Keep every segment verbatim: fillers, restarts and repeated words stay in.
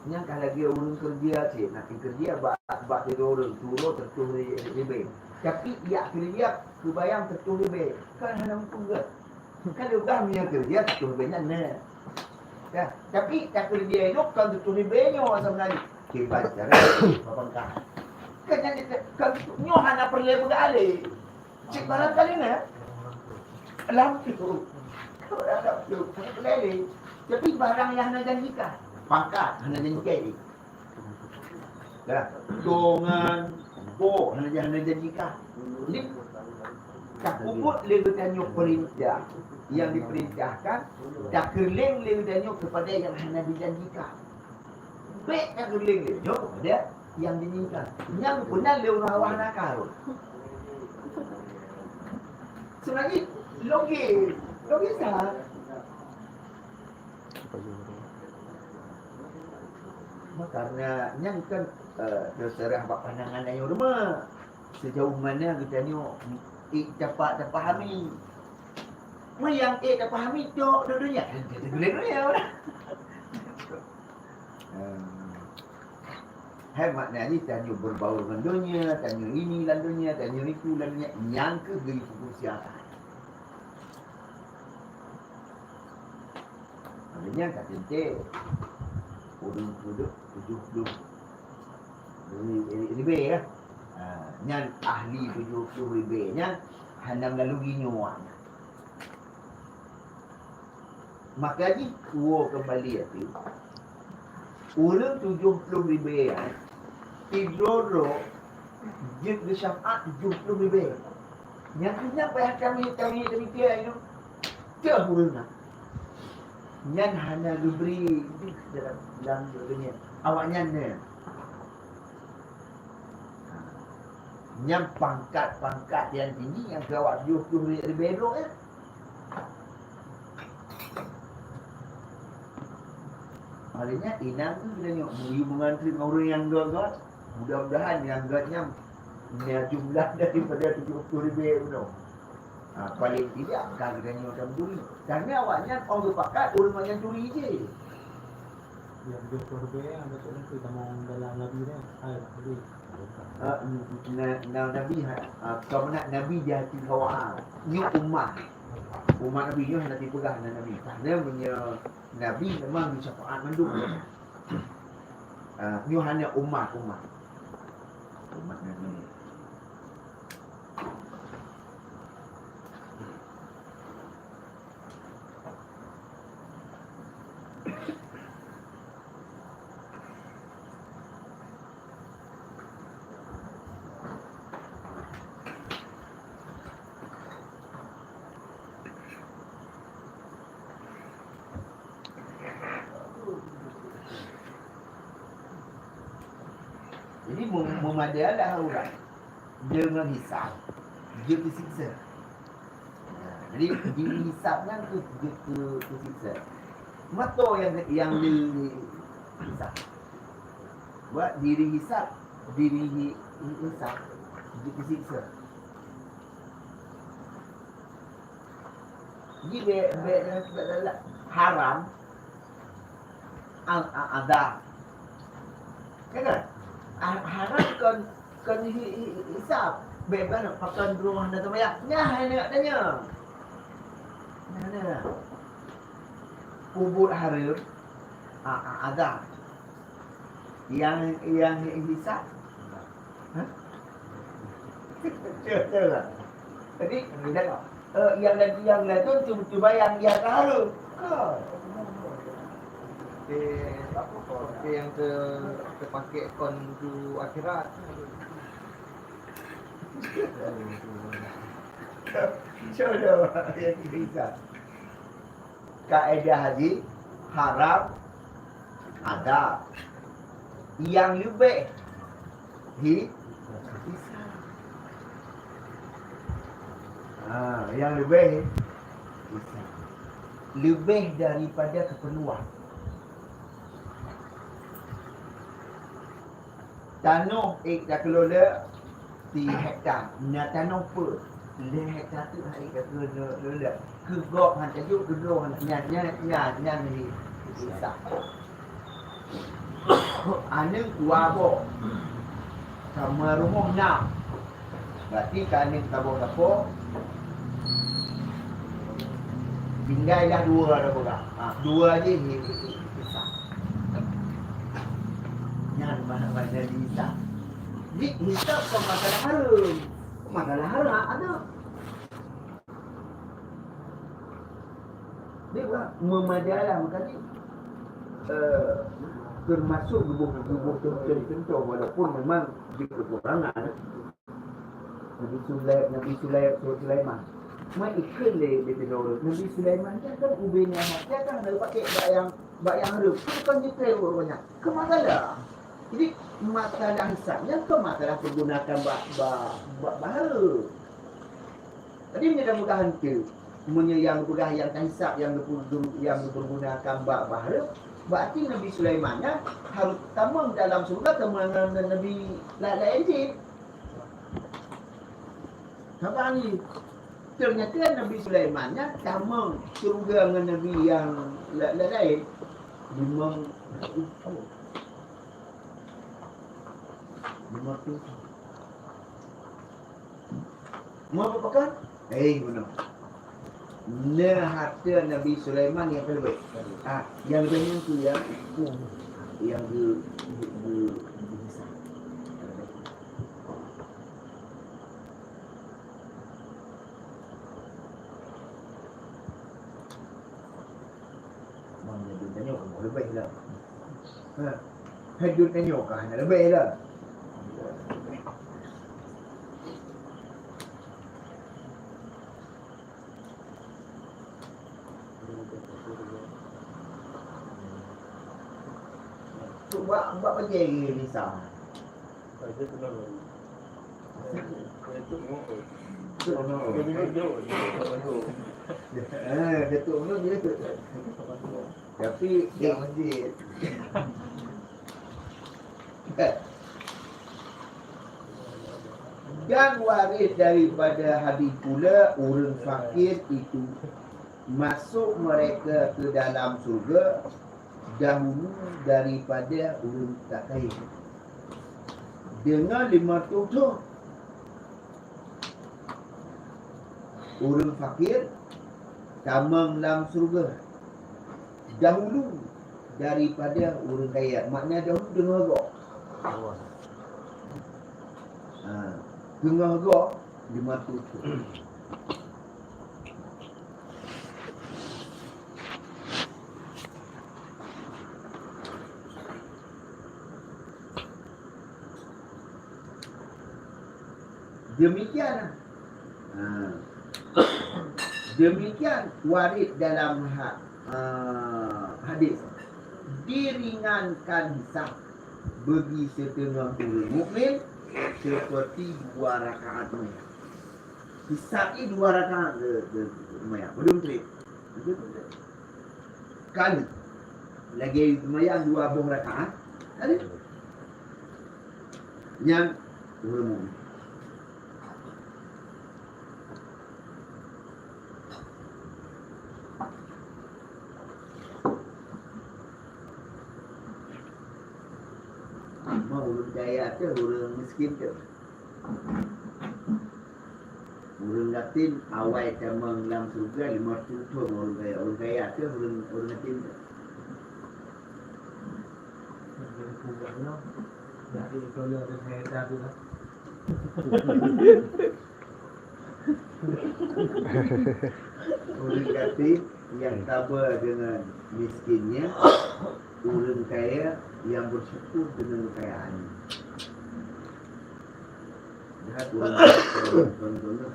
Nyang ka lagèe ureueng keureuja cit, na pih keureuja bak, bak tiga ureueng, siuroe sireutoh ri-, ribèe. Tapi jak keureuja keubayang sireutoh ribèe, kan hana muphom gèt. Kan leubeh meunyoe keureuja sireutoh ribèe nyan na. Ya, tapi takeureuja nyoe kon sireutoh ribèe nyoe asai meunan. Kiban cara bapangkat. Kan nyan, kan nyoe hana peureulèe peugah alèh. Cit barangkali na. Lam tu. Barang lam tu. Hana peureulèe. Tapi barang nyang hana janjikan. Pangkat hana janjikan. Dah. Dongan, boh hana, hana janjikan. Ni, takubut lé geutanyoe peurintah nyang dipeurintahkan, takeureulèng lé geutanyoe keupada nyang hana dijanjikan. Bèk takeureulèng lé nyoe keupada nyang diinginkan. Nyang peunan lé ureueng awak hana karot. Sebenarnya logis, logis lah. Karena nyan kan, eh, terserah bak pandangan ayong rumah. Sejauh mana geutanyoe ék dapat tapahami. Meunyoe nyang ék tapahami tok dudonya, teugleng dudonya. Hmm. Hai makna jih tanyoe berbaur ngon donya, tanyoe ini lam donya, tanyoe itu lam donya, nyang keuh geuyue fokus siasat. Maknanya ka teuntèe ureueng peuduek tujoh ploh ribèe, ya. Ha, nyan ahli tujoh ploh ribèe nyan hana meulalu ginyoe awaknyan. Maka jih tuwoe keumbali ateueh. Ureueng tujoh ploh ribèe nyan, sidroe-droe jeuet geusyafaat tujoh ploh ribèe. Nyang keuh nyan payah tamé-, tamé-, tamé piah nyoe. Teuh ureueng nyan. Nyan hana geubri dalam, dalam donya. Awaknyan nyan. Nyan pangkat-pangkat nyang tinggi nyang keu awak tujoh ploh ribèe droe, ya. Maknanya, inong tu keuneuk meunyoe meungantri ngon ureueng nyang gèt-gèt, mudah-mudahan nyang gèt nyan na jumlah daripada tujoh ploh ribèe bunoe. Ha, paling tidak ka geutanyoe tameucuri. Karena awaknyan 'oh geupakat ureueng awaknyan curi jih. Ya, tujoh ploh ribèe, ya, beutôi tu tamong dalam Nabi dah. Hai, Nabi. Ah, na-, na-, Nabi, ha, ah, ka meunan Nabi di hati awak. Nyoe umat. Umat Nabi nyoe hana tipeugah na Nabi. Karena meunyoe Nabi memang geusyafaat mandum. Ah, nyoe hana umat, umat. Umat Nabi. Jadi, mem-, meumada lah ureueng deungon hisab, jeuet teusiksa. Nah, jadi, diri hisab nyan keuh jeuet teu-, teusiksa. Meutoe nyang, nyang le hisab. Buat diri hisab, diri hi-, hisab, jeuet teusiksa. Jadi, bèk, bèk, bèk, bèk, haram, a-, a-, ada. Ya kan? A-, haram kon, kon hi-, hi-, hisab. Bèk, bèk, pakon droe hana teumayang. Nyan hana tanya. Nyan hana. Peubuet haram, a-, a-, ada. Nyang, nyang hisab. Hah? Betul, betul lah. Jadi, eh, nyang, nyang ladôm cu-, cuba nyang di atas tu. Ka. Oke, apa kau? Oke, nyang te-, teupaké kon di akhirat. Contoh, nyang hisab. Kaedah haji haram ada. Nyang leubeh hi-, hisab. Ha, nyang leubeh hisab. Leubeh daripada keperluan. Tanoh ék takeulolak si hekta, na tanoh peuet, lhèe hekta teuk han ék takeulolak. Keu gob han tajok, keu droe han, nyan, nyan, nyan, nyan hisab. Aneuk dua boh. Sama rumoh enam. Berarti ka aneuk saboh-saboh. Tinggai dah dua dah peugah. Ha, dua je ni, ni, ni, hisab. Nyan mana-mana hisab. Jadi, hisab bukan masalah haram. Masalah haram ada. Dia bukan memadalah makanya, eh, termasuk geubôh-geubôh contoh-contoh, walaupun memang di kekurangan. Nabi Sulai-, Nabi Sulai-, Sulaiman. Mai ikheun lé, lé Firaun. Nabi Sulaiman nyan kan ubé nyan, nyan kan hana pakai bak nyang, bak nyang hareuem. Itu kan detail rupanya. Ke masalah. Jadi, masalah hisab nyan ke masalah pergunakan bak, bak, bak, bak hareuem. Jadi, meunyoe dah peugah hante, meunyoe nyang peugah nyang tahisab nyang geupeuguna-, nyang geupeuguna kambak bak hareuem, berarti Nabi Sulaiman nyan harôh tamong dalam syeuruga tamong ngon nabi la-, laén cit. Haba nyoe, ternyata Nabi Sulaiman nyan tamong syeuruga ngon nabi nyang la-, la-, laén limong, limong ratus. Meureupakan? Eh, bunoe. Nah, hareuta Nabi Sulaiman nyang ka leubeh. Ah, nyang leubeh nyan tu nyang, nyang ge-, ge-, ge-, ge-, Mang jadi tanya, oh, leubeh lah. Ha. Hai duek tanyoe ka hana leubeh dah. Tu bak, bak bajèe Nisa. Eh, Datuk Menung dia tu. Tapi dia masjid. Dan waris daripada hadis pula ureuëng fakir itu masuk mereka ke dalam syurga dahulu daripada ureuëng tak kaya. Dengan lima tujuh ureuëng fakir tamong lam syurga dahulu daripada ureuëng kaya. Makna dahulu deungoe gob. Ha, deungoe gob lima tujuh. Demikian. Ha. Demikian warid dalam ha-, ha, hadis. Diringankan hisab bagi setengah orang mukmin seperti dua rakaat sembahyang. Hisab ni dua rakaat ke, ke, ke sembahyang. Belum trip. Belum trip. Kali. Lagi sembahyang dua boh rakaat. Kali. Nyang ureuëng mukmin. Mau ureuëng kaya tu, ureuëng miskin tu. Ureuëng gasien awai tamong lam syurga lima ratus thon ureuëng kaya. Ureuëng kaya tu ureuëng, ureuëng gasien tu. Ureuëng gasien nyang sabar dengan miskinnya, ureuëng kaya nyang bersyukur dengan kekayaan. Lihat ureuëng kaya, tuan-tuan.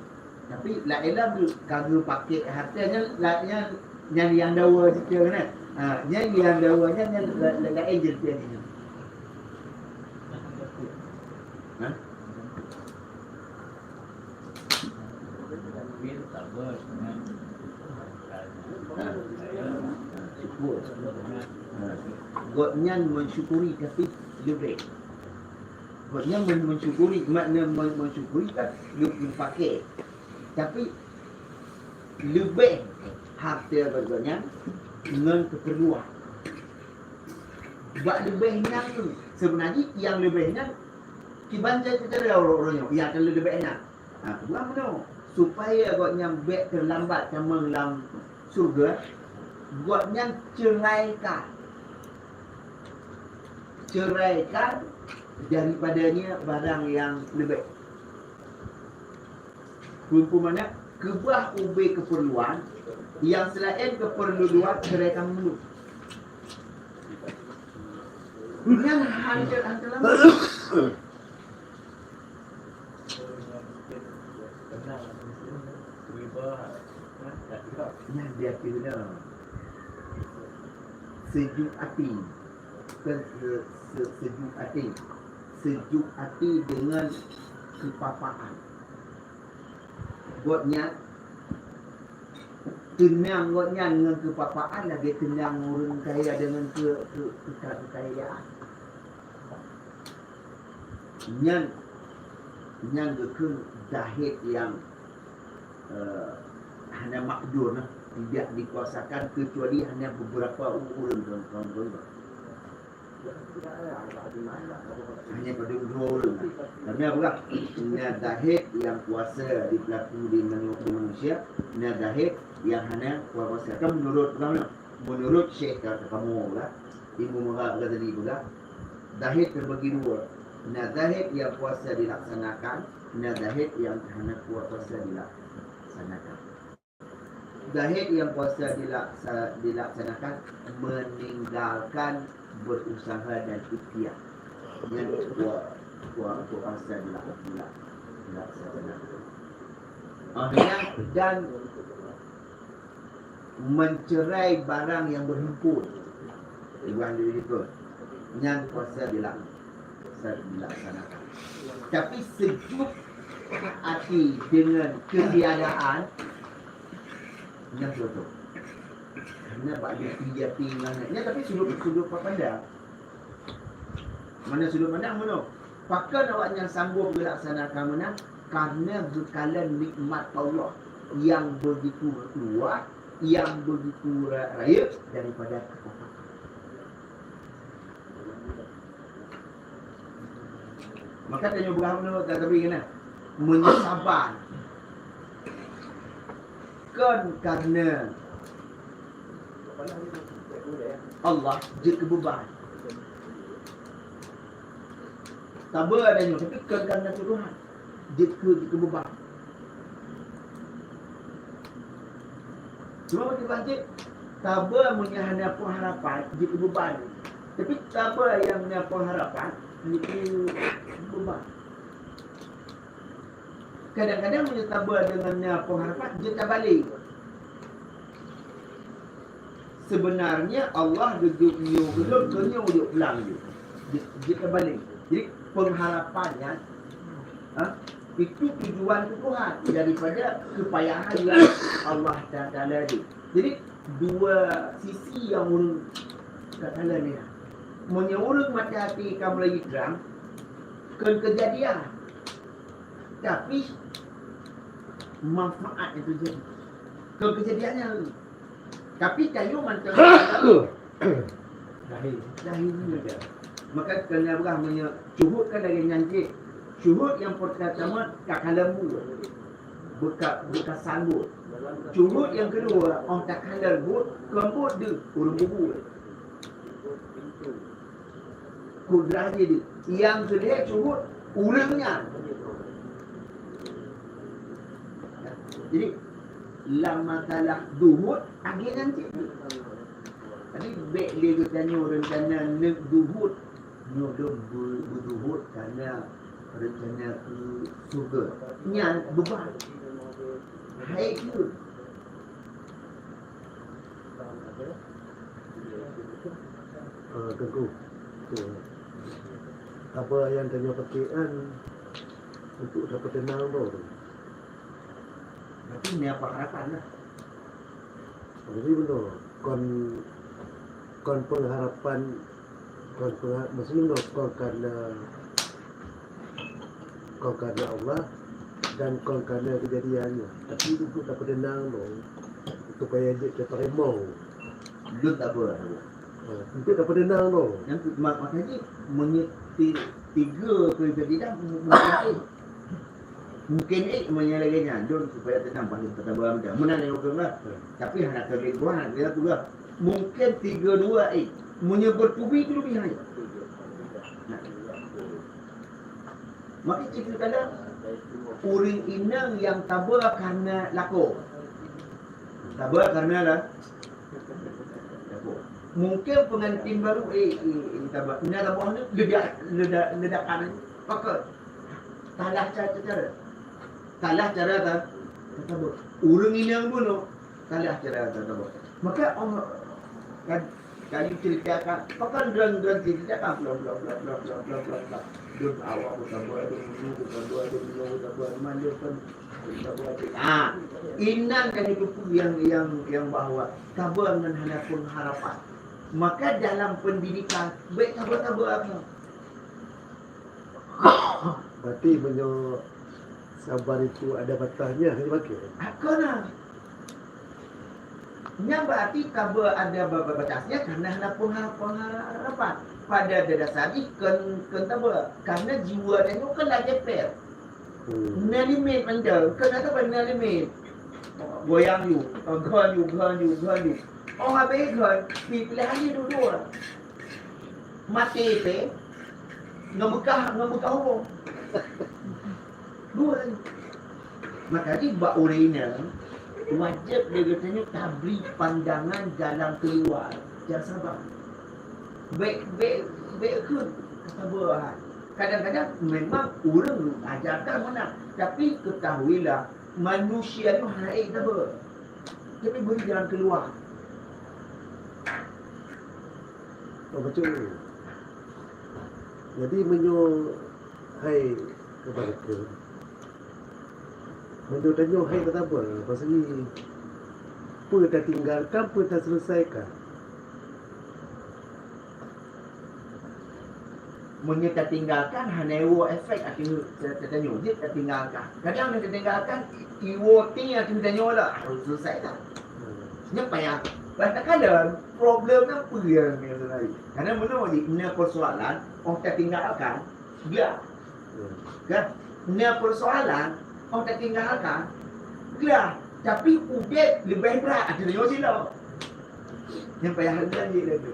Tapi laén lam tu, ka geupakék hareuta nyan, la-, nyan, nyan nyang dawa situ kan. Ha, nyan nyang dawa nyan, nyan la-, la-, laén cerita nyan. Ha? Syukur. Ha. Gobnyan mensyukuri tapi leubeh. Gobnyan men-, mensyukuri, makna men-, mensyukuri kan leubeh pakai. Tapi leubeh hareuta gobnyan ngon keperluan. Bak leubeh nyan, seubeuna jih nyang leubeh nyan kiban cit teuka ureuëng nyoe, nyang ka leubeh nyan. Ha, peugah meunoe, supaya gobnyan bék teulambat tamong lam syeuruga, gobnyan ceraikan. Ceraikan daripadanya barang nyang leubeh. Peue-peue makna, keubah ubé keupeurluan, nyang seulaén keupeurluan ceraikan meunurot. Nyan hana, hana lama. Nyan dia kira sejuk hati. Bukan se-, se-, sejuk hati. Sejuk hati dengan keupapaan. Gobnyan, teunang gobnyan ngon keupapaan lagée teunang ureuëng kaya deungon keu-, keu-, keuka-, keukayaan. Nyan, nyan geukheun zahid nyang, eh, hana makdur, nah, tidak dikuasakan kecuali hanya beberapa ureuëng, tuan-tuan. Hanya padum dua ureuëng. Karena apa? Na zahid nyang kuasa di pelaku di manu-, di manusia, na zahid nyang hana kuasa. Kan menurut, menurut Syekh kamoe lah, Ibu Murad Ghazali peugah, zahid terbagi dua. Na zahid nyang kuasa dilaksanakan, na zahid nyang hana kuasa dilaksanakan. Zahid nyang kuasa dilaksa-, dilaksanakan meninggalkan berusaha dan ikhtiar. Nyan kua-, kua-, kuasa dilak-, dilak-, dilaksanakan. Akhirnya, dan mencerai barang yang berhimpun. Iban itu, nyan kuasa dilak-, kuasa dilaksanakan. Tapi sejuk hati dengan ketiadaan, nyan betul. Karena bak jati-jati nyan, nyan tapi sudut, sudut pandang. Mana sudut pandang meunoe? Pakon awaknyan sanggup geulaksanakan meunan? Karena geukalon nikmat Allah yang begitu luas, yang begitu ra-, raya daripada kekuasaan. Maka tanyoe peugah meunoe, tatapi keunan meunyoe saban kon karena Allah jeuet keu beuban. Saban tanyoe, tapi kon karena Tuhan jeuet keu, jeuet keu beuban. Cuma bagi bangkit, saban meunyoe hana pengharapan, jeuet keu beuban. Tapi saban nyang na pengharapan, jeuet keu beuban. Kadang-kadang meunyoe saban deungon na pengharapan, jeuet tabalek. Sebenarnya Allah geujok nyoe keu lôn, keu nyoe jok pulang jih. Jeuet, jeuet tabalek. Jadi, pengharapan nyan, ha, itu tujuan keu Tuhan daripada keupayahan nyang Allah Taala jih. Jadi, dua sisi nyang ureuëng takalon nyan. Meunyoe ureuëng mata até ka mulai trang, kon keujadian, tapi manfaat nyang teujadi. Kon keujadian nyan, tapi tanyoe mantong zahir. Zahir saja. Maka keuneuk peugah meunyoe syuhud kan lagée nyan cit. Syuhud nyang peurtama takalon buet. Beuka-, beukasan buet. Syuhud nyang keudua, óh takalon buet, kon buet deuh, ureuëng bubuet. Kudrah jih deuh. Nyang keulhèe syuhud ureuëng nyan. Jadi, lam masalah zuhud, akhé nyan cit. Jadi, bék lé geutanyoe reuncana neuk zuhud. Nyoe lôn beu-, beuzuhud karena reuncana keu syeuruga. Nyan beuban. Hai keuh. Eh, Teungku. Apa nyang tanyoe pakaikan untuk tapeuteunang droe tu? Berarti ni apa harapan lah? Jadi benar. Kon, kon pengharapan, kon pengha-, maksudnya benar, kon karena, kon karena Allah dan kon karena kejadiannya. Tapi untuk tapeuteunang droe, supaya jeuet teurimong. Lôn tak apa. Untuk dapat tenang tu. Yang tu, mak-, makanya menyeti-, tiga kali tidak mu-, mungkin, eh. Mungkin, eh, menyalahinya. Don supaya tenang, paling pertama macam. Menang yang betul lah. Tapi hana kali gua, dia tu lah. Mungkin tiga dua, eh. Menyebut tubi tu lebih high. Nah. Maka cerita kala, ureueng inong nyang taba karena lakoe. Taba karena la-, lakoe. Mungkin pengantin baru, eh, eh, eh, taba. Ina taba ni ledak, ledak, ledakan ni. Maka, salah cara, cara. Salah cara ta-, taba. Ureueng inong bunoe, salah cara ta-, taba. Maka, oh, kan, Kayu ceritakan, pakan dron-dron ceritakan, blom, blom, blom. Dun awak beutaba, dun minu beutaba, dun minu beutaba, mandum pun beutaba. Ah, inan kan itu pun yang, yang, yang bahwa taba ngon hana pengharapan. Maka dalam pendidikan, baik taba-taba apa? Berarti meunyoe sabar itu ada batasnya, hanya pakai. Hakana. Nyan berarti taba ada ba-, ba-, batasnya karena hana pengha-, pengharapan. Pada dasar jih kon, kon taba. Karena jiwa tanyoe kan lagèe pèl. Hmm. Na limit mantong, kon taba na limit. Goyang yue, gon yue, gon yue, gon yue. Oh, habéh gon, pi-, pilihan jih dua-dua. Maté pèl, ngon beukah, ngon beukah ubông. Dua kali. Maka di bak ureueng inong, wajéb lé geutanyoe tabri pandangan jalan keuluwa nyang sabar. Bèk, bèk, bèk kheun keusabeuhan. Kadang-kadang memang ureueng ajarkan meunan, tapi ketahuilah, manusia nyoe hana ék sabar. Tapi bri jalan keuluwa. Oh, beutôi. Jadi, meunyoe hai keubah keu, meunyoe tanyoe hai teutabah, pasal peue tatinggalkan, peue taseuleusaika. Meunyoe tatinggalkan, hana iwoe efek ateueh ta-, tanyoe, jeuet tatinggalkan. Kadang meunyoe tatinggalkan, i-, iwoe ti ateueh tanyoe lah, harôh seuleusaika. Nyan payah. Bah takalon, problem nyan peue nyang sebenarnya. Karena meunyoe jih na persoalan, oh tatinggalkan, glah. Kan? Na persoalan, oh tatinggalkan, glah. Tapi udép leubeh brat, ada nyoe silop. Nyan payah lagi lagi.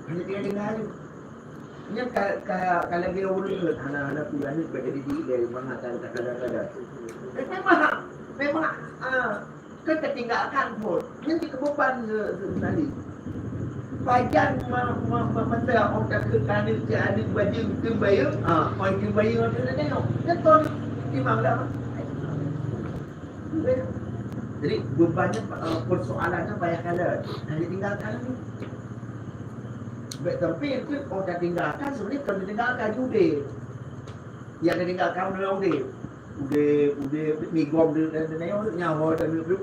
Hanya tinggal dengar je. Nyan ka, ka, ka lagi ureueng hana, hana kuliah ni bak jadi di ilèe mangat kadang-kadang. Eh, memang, memang, ah, Kan tatinggalkan phôn. Nyan jikeubeban se-, se-, seunari. Pajan ma-, ma-, ma-, masa orang takheun keu aneuk, cit aneuk bajeueng teumbayeueng, ah, pai teumbayeueng ateueh nenek nyoe. Nyan kon timang dah. Jadi, beban nyan, eh, persoalan nyan payah kalon. Hana tinggalkan ni. Bèk tapi tu orang tatinggalkan, sebenarnya kon tatinggalkan, udép. Nyang tatinggalkan meunyoe udép. Udép, udép, migom di, di, di, di, nyawa dan udép.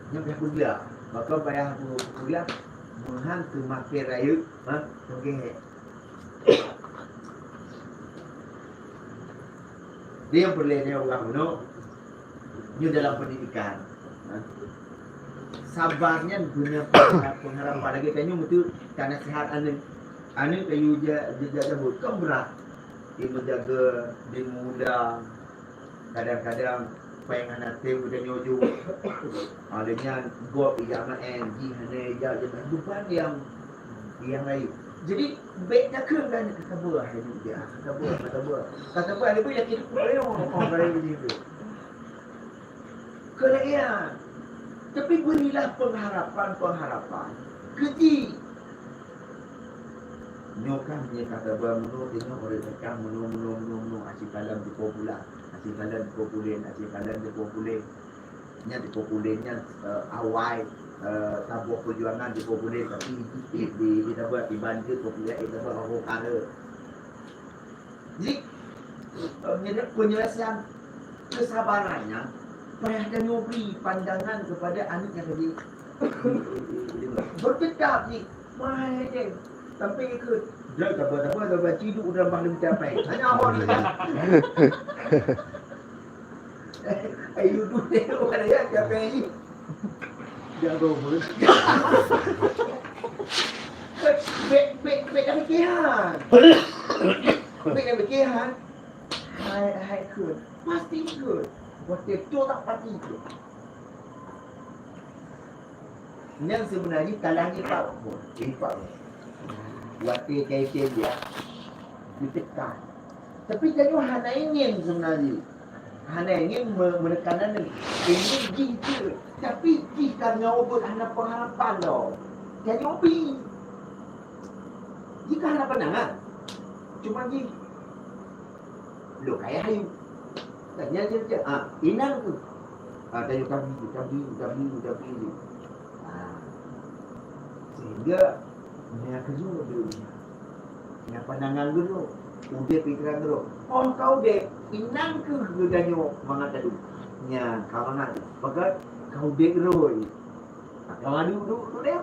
Nyan payah peugah. Maka payah peugah, meuhan teumaké rayeuk, ha, teumaké hék. Dia yang peureulèe nyoe ureueng bunoe, nyoe dalam pendidikan. Ha. Sabar nyan beuna pengharapan lagèe tanyoe beutôi ka nasihat aneuk. Aneuk ka yue ja-, ja-, ja-, jabeuet, kan brat. Di meujaga, di meuulang, kadang-kadang péng hana tem geutanyoe jok. Ha, lheueh nyan gob ijak meu'en, jih hana ijak, jadi beban nyang, nyang laén. Jadi, bèk takheun kan, ka sabar, hai Nyoe, ka sabar, ka sabar. Ka sabar, leubeh yakin, oh, oh, oh, laén jih tu. Keulaian. Tapi berilah pengharapan-pengharapan keu jih. Nyoe kan nyang ka saban meunoe, teungoh ureueng peugah meunoe, meunoe, meunoe, meunoe, aci kalon dipo pulang, aci kalon dipo pulen, aci kalon dipo pulen. Nyan dipo pulen nyan, eh, awai, eh, saboh peujuangan dipo pulen, tapi di, di, di, di saban, di banjir dipo pulen, di saban, roh kara. Jadi, eh, penyelesaian kesabaran nyan payah tanyoe bri pandangan kepada aneuk nyang tadi. Bertetap jih, mahai deh. Sampai ikut. Dah sabar-sabar, sabar ciduk udah bah leucapai. Hanya awak ni. Ayu tu tengok mana ya, siapa yang ni? Jangan gombal. Bek, bek, bek dah fikir han. Bek dah fikir han. Hai, hai, good. Pasti good. Watèe tu tak pasti good. Nyan seubeuna jih talang ipak pun, ipak pun. Watèe kai-kai dia ditekan. Tapi tanyoe hana ingin seubeuna jih. Hana ingin me-, menekan aneuk. Ingin jih je. Tapi jih ka nyoe buet hana pengharapan lom. Tanyoe bi. Jih ka hana pandangan. Cuma jih Lôn kaya hayu. Tanya je, je. Ah, inang tu. Ah, tanya tabli, tabli, tabli, tabli. Ah. Sehingga nya keujeuet dulu nya. Nya pandangan dulu. Udép pikiran dulu. Oh, kau udép, inang keuh geutanyoe mangat tadu. Nya, ka mangat. Pakat, kau udép roi. Kau adu, du, du deh.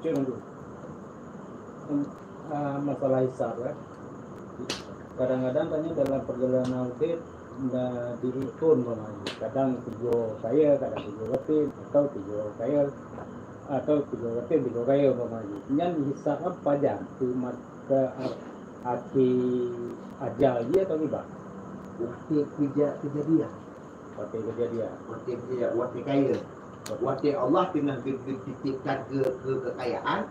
Cek dulu. Em, ah, masalah hisab, eh. Kadang-kadang tanyoe dalam perjalanan udép, na dihitung umpama jih. Kadang tujoh kaya, kadang tujoh batin, atau tujoh kaya, atau tujoh batin, tujoh kaya umpama jih. Nyan dihisab kan pajan, keu mat-, keu a-, akhé ajal jih atau kiban? Watèe keja-, kejadian. Watèe kejadian. Watèe kejadian, watèe kaya. Watèe Allah teungoh ge-, ge-, titipkan ke, ke kekayaan,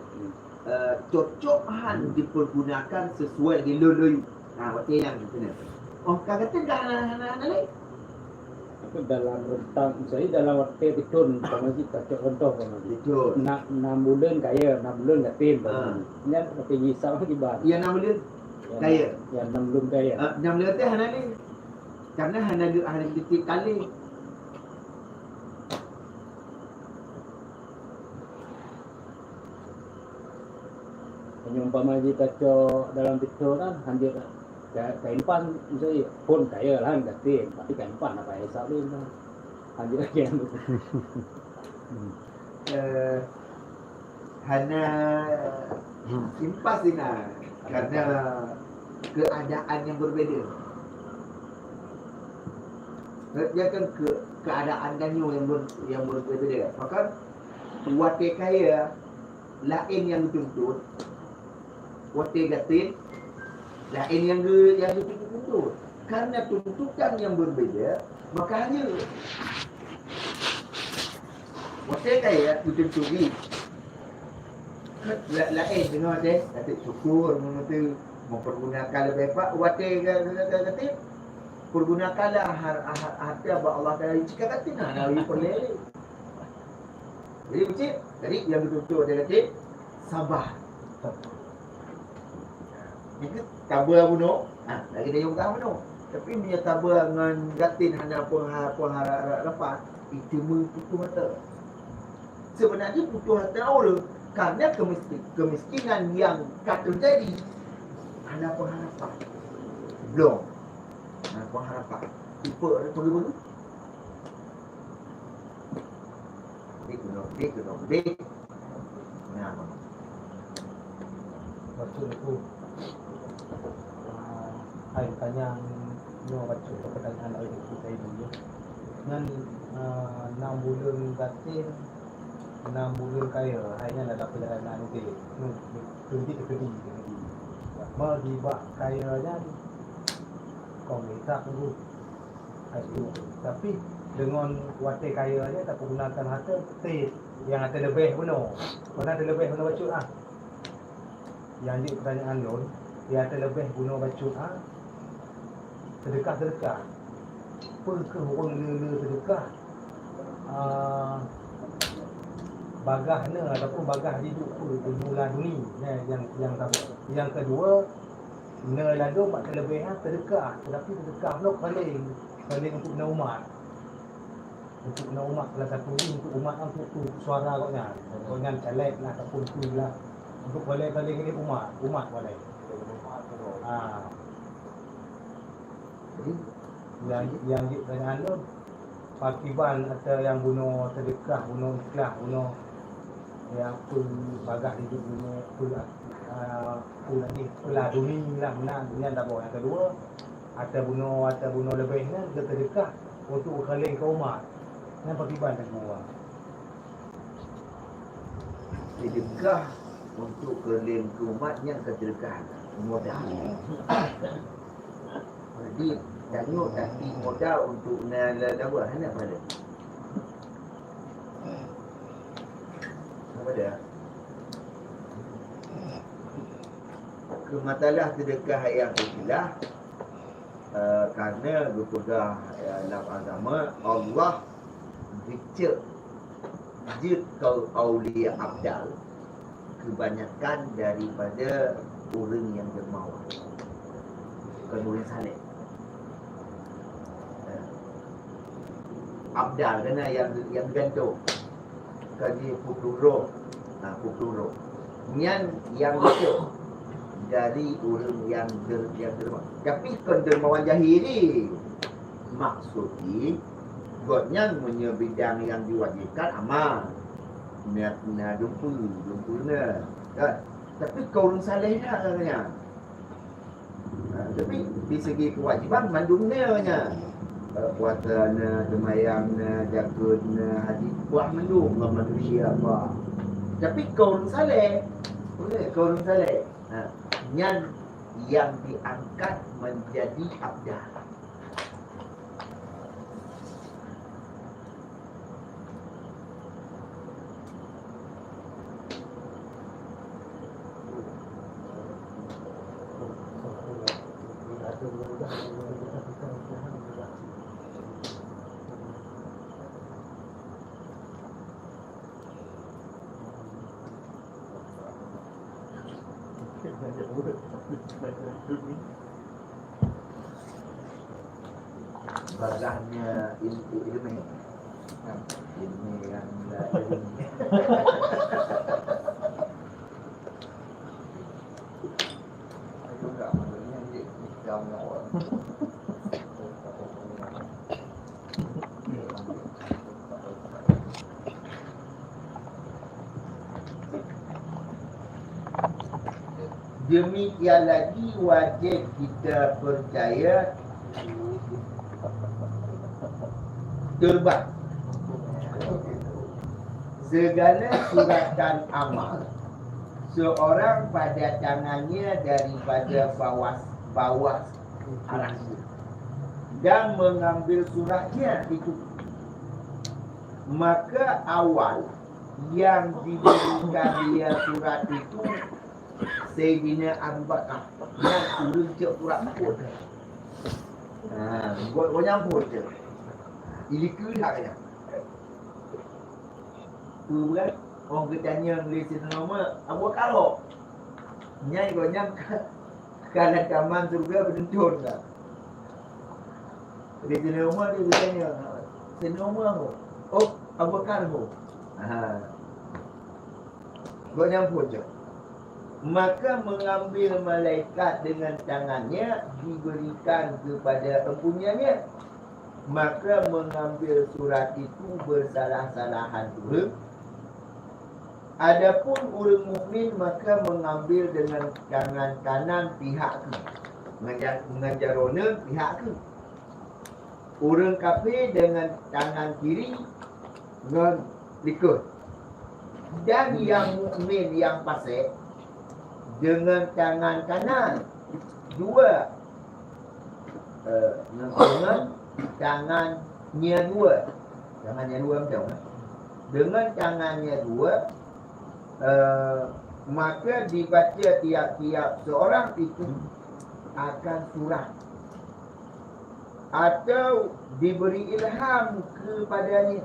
eh, cocok han dipergunakan sesuai dengan lôn-lôn. Ha, watèe nyan keunan. Oh, ka gata ka hana, hana, hana lé? Aku dalam rentang, misalnya dalam watèe beutôi, sama si cocok contoh sama si. Beutôi. Nak enam bulan kaya, enam bulan yatim, ha. Nyan watèe jih sama kiban. Ya, enam bulan kaya. Ya, enam bulan kaya. Ah, enam bulan teh hana lé. Karena hana ge-, hana geutitip talé. Meunyoe umpama jih tacok dalam pistol kan, hanjeuet ka, ka impas misalnya, pun kaya lah, yatim, tapi ka impas nak payah hisab lé, hanjeuet lagèe nyan. Eh, hana impas inan karena keadaan yang berbeda. Dia kan ke, keadaan tanyoe yang ber-, yang berbeda. Maka watèe kaya laén nyang geutuntut, watèe gasien laén nyang geu-, nyang geutuntut. Karena tuntutan yang berbeda, maka hanya watèe kaya geutuntut jih. La-, laén deungon watèe, tapi syukur meunurot mempergunakan lebih baik watèe ga-, ga-, ga-, gasien. Pergunakanlah har-, har-, harta bak Allah Taala jika gasien hana lagi peureulèe. Jadi, beutôi, jadi nyang geutuntut watèe gasien sabar. Nyang keu tabah bunoe, ha, lagèe tanyoe peugah bunoe. Tapi meunyoe tabah ngon gasien hana peuha-, peuha-, harapan, itu meuputoh ata. Sebenarnya putoh ata ureueng karena kemiski-, kemiskinan yang ka terjadi hana pengharapan. Belum. Hana pengharapan. Tipe ureueng peugah. Dek, dek, dek, dek. Nah, maksud aku, ah, hai tanya nyoe baca pertanyaan lain itu saya dulu. Nyan, ah, enam bulan gasien, enam bulan kaya, hai nyan adalah perjalanan dia. Nu, tu dia terkedi, terkedi. Mau dibak kaya nyan, kau minta tunggu. Tapi deungon watèe kaya nyan tapeuguna hareuta, teuh nyang hareuta leubeh bunoe. Mana hareuta leubeh bunoe bacut ah? Nyang jeuet pertanyaan lôn, nyang hareuta leubeh bunoe bacut ah? Seudeukah-seudeukah. Peu kheueh ureueng le-le seudeukah? Ah, bagaih na ataupun bagaih jiduek peu ilmu laduni, nyan nyang, nyang saboh. Nyang keudua, na ladôm bak teuleubeh nyan seudeukah, teutapi seudeukah nyoe paléng, paléng untuk na umat. Untuk na umat salah satu jih untuk umat nyan, untuk, untuk suara gobnyan. Gobnyan caleg lah ataupun peue lah. Untuk paléng-paléng ini umat, umat paléng. Ah. Jadi, nyang, nyang jeuet keunan lôn, pakriban ata nyang bunoe seudeukah, bunoe ikhlas, bunoe, ya, peubagah hidup bunoe, peu-, ah, peu lagi, peuladuni lah meunan, nyan saboh. Nyang keudua, ata bunoe, ata bunoe leubeh nyan geuseudeukah untuk geukaleng keu umat. Nyan pakriban teungku? Seudeukah untuk geukaleng keu umat nyan ka seudeukah modal. Jadi, tanyoe tapi modal untuk na la-, lawan hana pahala. Apa dia? Keu masalah seudeukah nyang ikhlas, eh, karena geupeugah, eh, lam agama, Allah geucok jeuet keu aulia abdal keubanyakan daripada ureuëng nyang dermawan, bukan ureuëng saleh. Abdal keunan nyang, nyang geugantung. Ka jipeuplôh droe. Ha, peuplôh droe. Nyan nyang beutôi dari ureuëng nyang der-, nyang derma-, tapi kon dermawan jahili. Maksud jih, gobnyan meunyoe bidang nyang diwajibkan aman. Na, na dumpeue, dumpeue na. Kan? Tapi kon ureuëng saleh that nyan. Ha, tapi di segi kewajiban mandum na nyan. Eh, puasa na, seumayang na, jakeuet na, haji, bah mandum ngon manusia bah. Tapi kon ureuëng saleh, kon ureuëng saleh. Ha, nyan nyang diangkat menjadi abdal. Bagahnya il-, il-, ilmu. Ilmu yang ilmu. Ayo, enggak, maksudnya, dia, dia, dia, Demikian lagi wajib kita percaya terbang. Segala suratan amal seorang pada tangannya daripada bawah, bawah arasy dan mengambil suratnya itu. Maka awal yang diberikan dia surat itu Saidina Abu Bakar. Nyan ureuëng cok surat pun. Ha, buat orang nyampur je. Ilikeue that nyan. Peue bukan? Oh, geutanyong lé Saidina Umar, Abu Bakar ho? Nyan gobnyan ka, ka lam taman syeuruga beuteuntôn dah. Lé Saidina Umar dia geutanyong, Saidina Umar ho? Oh, Abu Bakar ho? Ha. Gobnyan pun cok. Maka mengambil malaikat dengan tangannya diberikan kepada empunyanya. Maka mengambil surat itu bersalah-salahan ureuëng. Adapun ureuëng mukmin maka mengambil dengan tangan kanan pihak keu, ngan ja-, ngan jaroe neuh pihak keu. Ureuëng kafé dengan tangan kiri ngon likot. Dan nyang mukmin nyang pasék dengan tangan kanan dua, eh, dengan tangan nyang dua. Tangan nyang dua macam mana? Dengan tangan nyang dua, eh, maka dibaca tiap-tiap seorang itu akan surah atau diberi ilham kepadanya.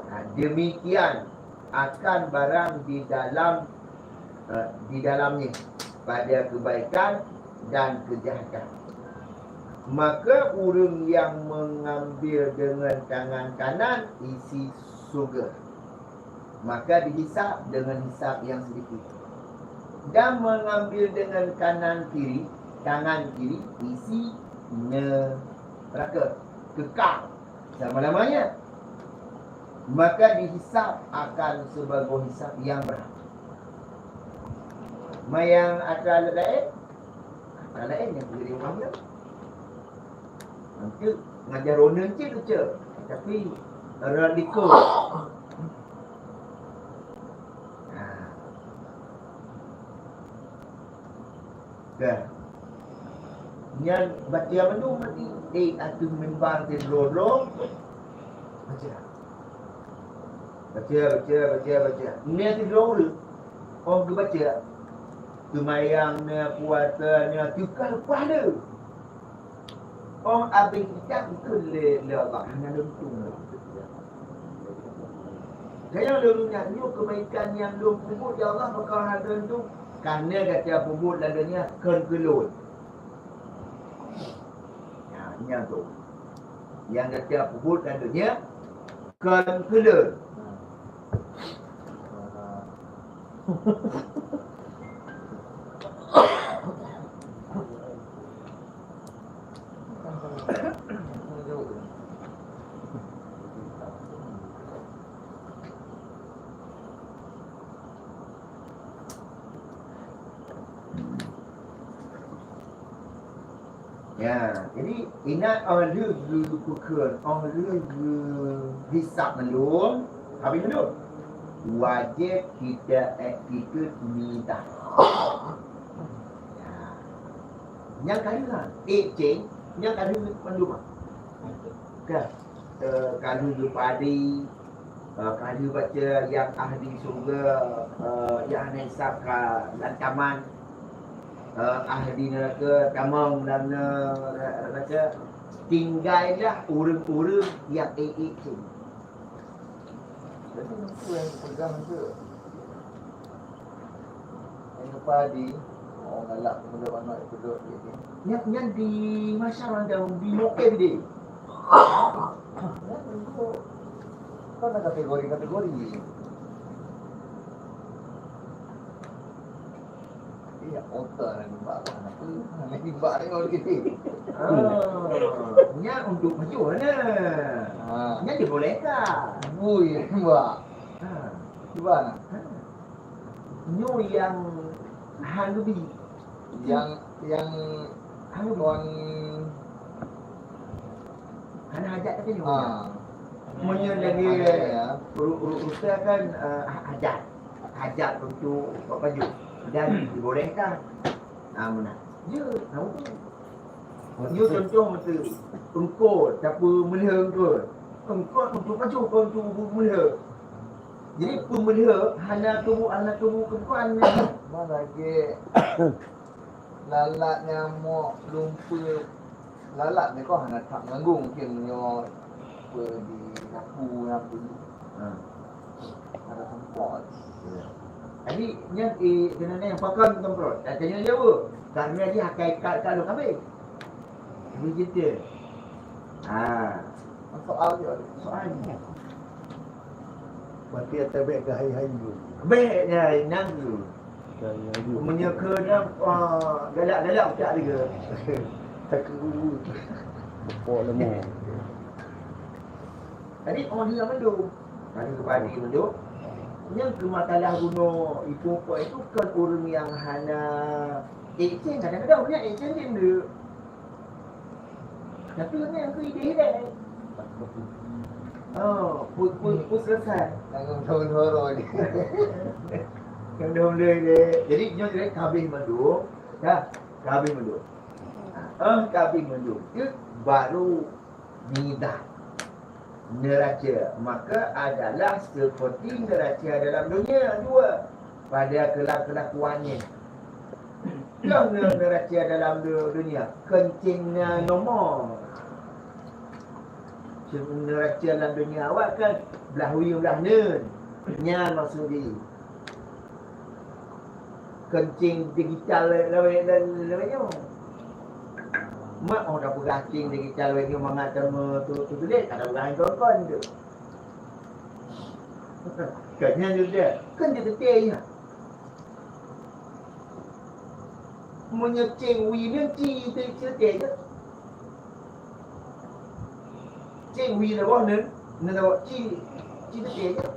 Nah, demikian akan barang di dalam, eh, di dalamnya pada kebaikan dan kejahatan. Maka ureuëng yang mengambil dengan tangan kanan isi syurga, maka dihisab dengan hisab yang sedikit. Dan mengambil dengan kanan kiri, tangan kiri isi neraka kekal selama-lamanya. Maka dihisab akan sebagai hisab yang berat. Mayang atra laén, atra laén nyang jadi wahyu. Nanti ngajar ronen cit tu, tapi radikal. Nah. Kan. Nyan baca mandum mati. Eh, ateueh mimbar sidroe-droe. Baca. Baca, baca, baca, baca. Nyan sidroe ureueng. Oh, geubaca. Seumayang nyan, puasa nyan, teuka leupah le. Oh, abéh kitab itu lé, lé Allah. Hana lôn tueng. Kayang lôn ingat nyoe keubaikan nyang lôn peubuet, ya Allah, pakon hana lôn tueng. Karena gata peubuet lam donya kon keu lôn. Nah, nyang tu. Nyang gata peubuet lam donya kon keu lôn. Ya, jadi ingat, oh lheueh geu-, geupeukeun, oh lheueh geuhisab mandum, habéh mandum. Wajéb kita attitude mita. Ya. Nyang ka lheueh, eh, ceng, nyang ka lheueh mandum. Ka, eh, ka lheueh geupadi, eh, ka lheueh baca nyang ahli syurga, eh, nyang hana hisab ka lam taman, eh, ahli neraka tamong lam ne-, neraka. Tinggai lah ureueng-ureueng nyang ék-ék ceng. Jadi, itu yang pegang tu. Yang padi, oh, galak pemuda manok itu duduk di sini. Nyan, nyan di masyarakat, di Mekah dia. Nyan itu kan ada kategori-kategori. Iya, otak nak nembak apa? Nak nembak tengok lagi. Ah, nyan untuk maju mana? Ah. Nyan dibolehkan. Bui nembak. Ha. Cuba nah. Ha. Nyoe nyang hana bi. Nyang, nyang hana bi. Kon hana hajat kata nyoe. Ha. Meunyoe lagèe uru-, uru-, urusan kan, eh, ha-, hajat. Hajat untuk buat baju. Dan dibolehkan. Ha, meunan. Ya, tahu tu. Nyoe contoh beutôi. Eungkôt, tapi meulheueh eungkôt. Eungkôt untuk pajoh, kon untuk meulheueh. Jadi, peumeulheueh hana tuboh, hana tuboh keubukan. Mana lagèe lalat, nyamok, lumpeue. Lalat ni kok hana that meuganggu, mungkin meunyoe pe di sapu, sapu. Ha. Ada semprot. Ya. Jadi, nyan, eh, keunan nyang pakon semprot. Tanyong jaweueb. Karena dia hakikat ka lôn kabeh. Begitu. Ha. Soal dia. Soal ni. Berarti ata bèk keu hai-hai dulu. Bèk, ya, nyan dulu. Hai-hai dulu. Meunyoe keu na, ah, galak-galak utak dia. Tak keu. Pok lemah. Jadi, oh, dia mandum. Ada kepadi mandum. Nyang keu masalah bunoe ibu-ibu itu kan ureueng nyang hana action, kadang-kadang ureueng action dia. Tapi ureueng nyang keu ide deh. Oh, pun, pun, pun selesai. Tanggung jawab dua orang ni. Tanggung jawab dia. Jadi, nyoe dia kabeh mandum. Ya, kabeh mandum. Ah, kabeh mandum. Dia baru Nida. Neraca, maka adalah seperti neraca dalam dunia jua pada kela-, kelakuannya. Keu ne-, neraca dalam du-, dunia, kencing na nomor. Neraca dalam dunia awak kan belah wie belah neun. Nyan maksud jih. Kencing digital lawét, lawét, lawét nyoe. Mak oh dah peugah kencing digital lawét nyoe mangat teuma tu, tu tuléh, ka dah peugah kon-kon tu. Kan nyan tu dah. Kan dia betul ya. Meunyoe ceng wie nyan ci, ci, ci, ci, ci. Ceng wie saboh neun, neun saboh ci, ci teuke je.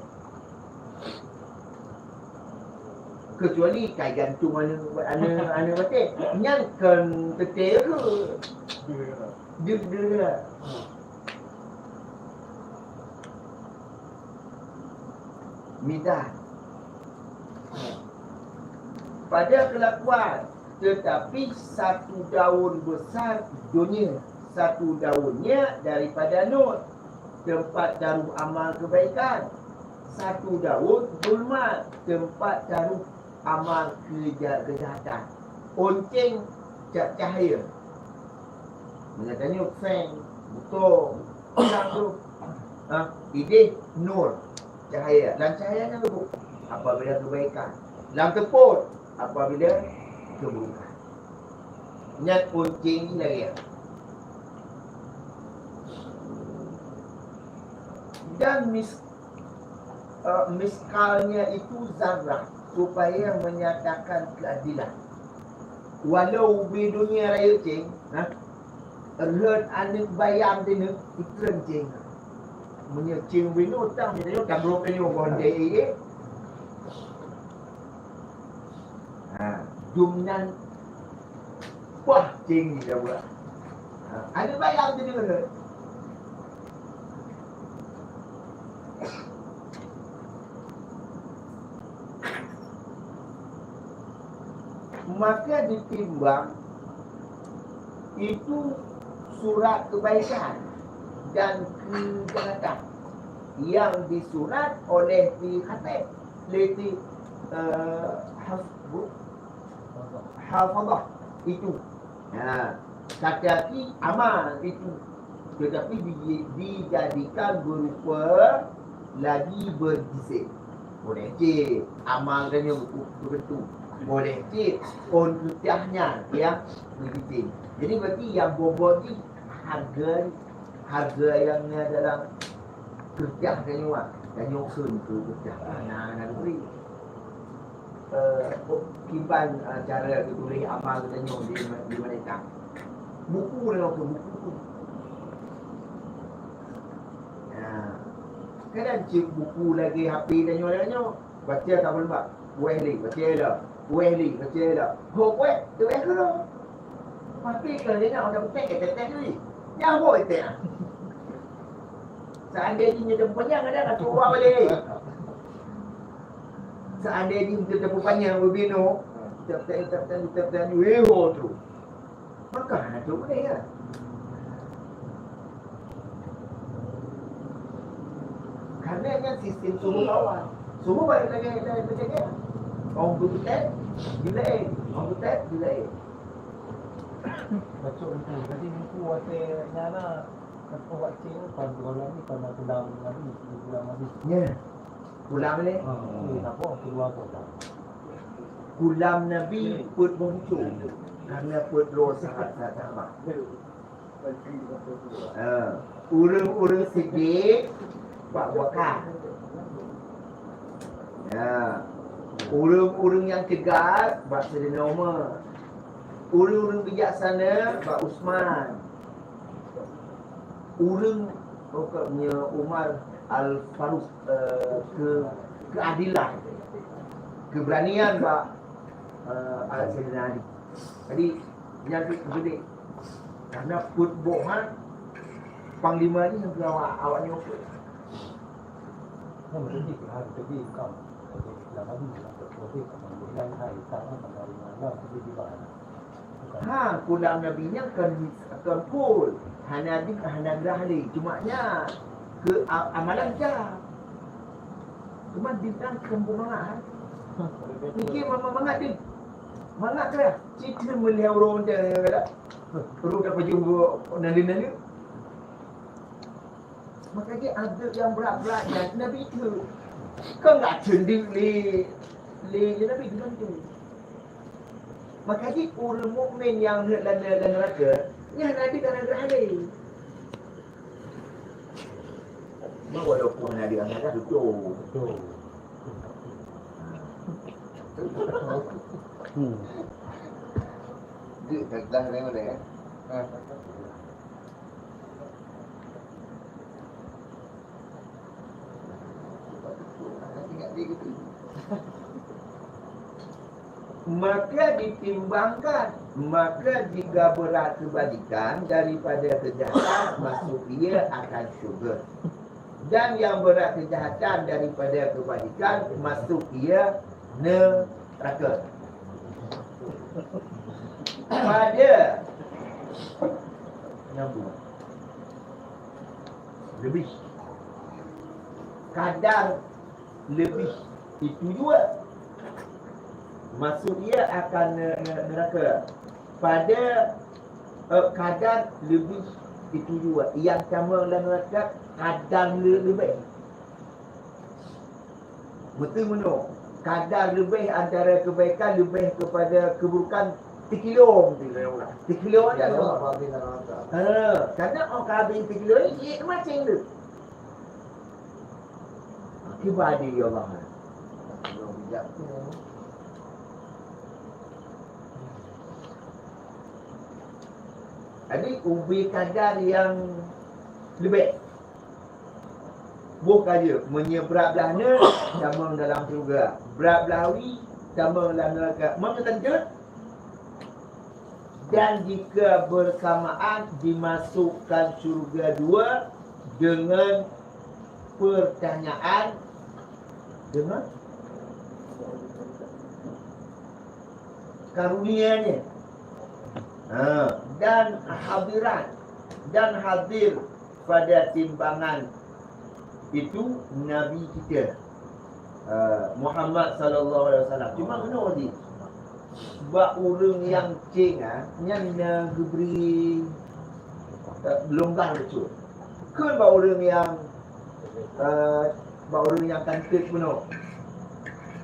Kecuali kai gantung aneuk, aneuk, aneuk batée. Nyan kon teuke ke? Deuh, deuh, deuh. Midan. Pada kelakuan, tetapi satu daun besar dunia, satu daunnya daripada nur, tempat taruh amal kebaikan. Satu daun zulmat, tempat taruh amal keja-, kejahatan. Oncéng ca-, cahya. Meunyoe tanyoe péng, butông, pisang tu. Ha, idéh nur, cahya. Dan cahya nyan leubuh apabila kebaikan. Lam teupot apabila keburukan. Nyan oncéng lagée nyan. Dan mis-, eh, miskalnya itu zarah supaya menyatakan keadilan. Walau di dunia raya ceng, ha? Rhot aneuk bayam teuneuk, itreun ceng. Meunyoe ceng binoe tang, misalnya, tabroe tanyoe boh deh, eh, eh. Ha, jum nan Wah, ceng ni dah buat. Ha, ada bayang tu dia kata. Maka ditimbang itu surat kebaikan dan kejahatan yang disurat oleh si khatib, leti, eh, hasbu-, hafazah itu. Ha, kata ki amal itu, tetapi di-, dijadikan berupa lagi bergising. Boleh cit amal tanyoe begitu. Boleh cit on tutah nyan, ya, bergising. Jadi berarti yang bobot ni harga, harga yang dalam kertas tanyoe, tanyoe kheun keu kertas. Nah, nah, beri. Eh, kiban, eh, cara geutuléh amal geutanyoe di, di malaikat. Buku nyoe keu buku. Ya. Kadang cit buku lagée H P tanyoe, tanyoe. Baca ka beuleumbak. Wéh lé, baca lom. Wéh lé, baca lom. Ho wéh, tu wéh keunoe. Tapi kalau dia nak orang petek, dia petek dulu. Nyawa dia. Seandainya dia punya ada nak keluar balik. Seandainya kita terpupanya berbino, kita petani, kita petani, kita petani, weho tu. Maka hana tu boleh ya. Karena kan sistem suhu bawah. Suhu baik lagi, lagi, lagi. Orang tu tet, bila eh. Orang tu tet, bila eh. Baca buku. Jadi buku watée nyana, buku watée ni, pada bulan ni, pada bulan Nabi, bulan Nabi. Ya. Kulam ni? Ha, hmm. Kulam Nabi peuet boh uncung. Karena peuet droe sahabat-sahabat. Ha. Ureuëng-ureuëng sidek bak Abu Bakar. Ya. Ureuëng-ureuëng nyang teugas bak Saidina Umar. Ureuëng-ureuëng bijaksana bak Utsman. Ureuëng, oh, ka, nya Umar Al-Faruq, eh, ke, keadilan, keberanian bak, eh, Saidina Ali. Jadi, nyan cit geude. Karena peuet boh han, panglima ni yang awak, awak nyoe. Ha, kulam Nabi nyan kon, kon phon. Hana di, hana grah lé. Cuma nya ke a-, amalan ja. Cuma bintang kempu mangat. Mungkin mama mangat deh. Mangat ke? Cita melihat orang dia kata. Perlu dapat jumpa nalin-nalin. Maka jih adab nyang brat-brat nyan Nabi tu. Kon gak cundik lé, lé Nabi tu kan tu. Maka jih ureuëng mukmin nyang rhot lam, lam neuraka, nyan Nabi ka na grah lé. Walaupun Nabi ka na grah, betul. Betul. Hmm. Dia ka grah lé, eh. Ha. Maka ditimbangkan, maka jika berat kebajikan daripada kejahatan, masuk ia akan syurga. Dan yang berat kejahatan daripada kebajikan, masuk ia neraka. Pada nyambung. Lebih. Kadar lebih itu jua. Masuk ia akan ne-, ne-, neraka. Pada, eh, kadar lebih itu jua. Yang sama dalam neraka kadar le-, lebih. Meuteumeunoe, kadar leubeh antara keubaikan leubeh keupada keuburukan tikilo meuteumeunoe. Tikilo aja. Ha, karena oh ka habéh tikilo, eh, jeuet macam tu. Akibat dia, ya Allah. Jadi, ubé kadar yang leubeh. Boh ka jeuet, meunyoe brat blaih neuk, tamong dalam syeuruga. Brat blaih wie, tamong dalam neuraka. Meunyoe kan jeuet, dan jika bersamaan dimasukkan syeuruga dua dengan pertanyaan, dengan karunia-Nya. Ha, dan hadirat, dan hadir pada timbangan itu Nabi kita, eh, Muhammad sallallahu alaihi wasallam. Cuma keunoe di bak ureuëng nyang ceng, ah, nyan na geubri, eh, longgar beutôi. Kheun bak ureuëng nyang, eh, bak ureuëng nyang kantik bunoe.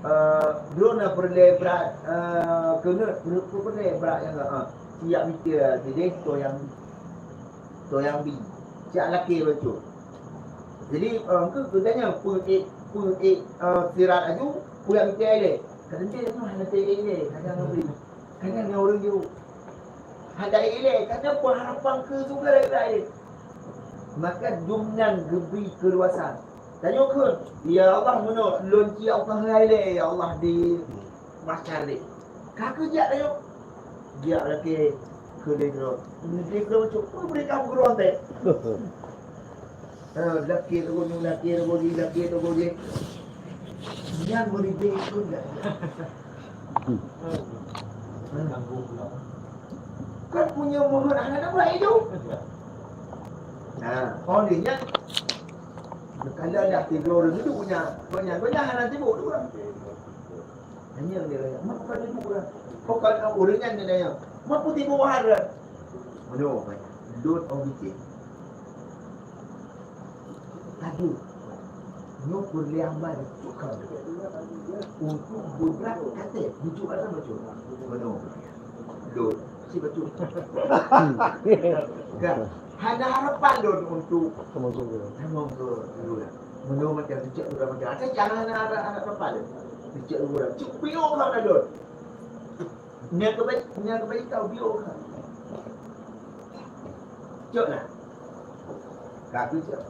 Eh, droe na peureulée brat, eh, keuneuk peureulée brat nyang, ah, siap mité, jadi toh nyang Toh nyang bi. Siap lakée bacut. Jadi, eh, engkau keu tanya, peu ék, peu ék, eh, sirat aju, peu nyang teuka ilée. Kadang dia tu hana teuka ilée, kadang ngabri. Kadang nyan ureuëng jeuet. Hana ilée, kadang pengharapan keu syeuruga ilée. Maka dum nyan geubri keuluasan. Tanyoe kheun, "Ya Allah, meunoe lôn ci Allah hai lé, ya Allah, di mahsyar lé." Ka keuh jak tanyoe. Jak lakée keu lé droe. Lé droe cok, "Oh, bri kamoe keudroe teuh." Ha, lakée teungoh nyoe, lakée teungoh jih, lakée teungoh jih. Nyan meuribée kheun dak. Kan punya mohon hana dapat itu. Nah, oh, dia nyan. Kalau dah tiga orang duduk punya, banyak, banyak hana sibuk tu orang. Hanya dia tanya, "Mak bukan ibu orang?" Bukan orang nyan dia tanya, "Mak putih bawah ada?" Mano, lôn orang bikin. Tadi, nyoe peureulée hamba ditukang untuk beubrat katé, bujuk ada bacut. Mano, lôn, si bacut. Kan, hana harapan lôn untuk tamong keu, tamong keu lôn. Mano macam cicak tu macam, ada jangan ada, ada harapan lôn. Cicak tu, cuk piôh kau dah lôn. Nya keubai-, nya keubai tau biôh ka. Cok lah. Ka tu cok.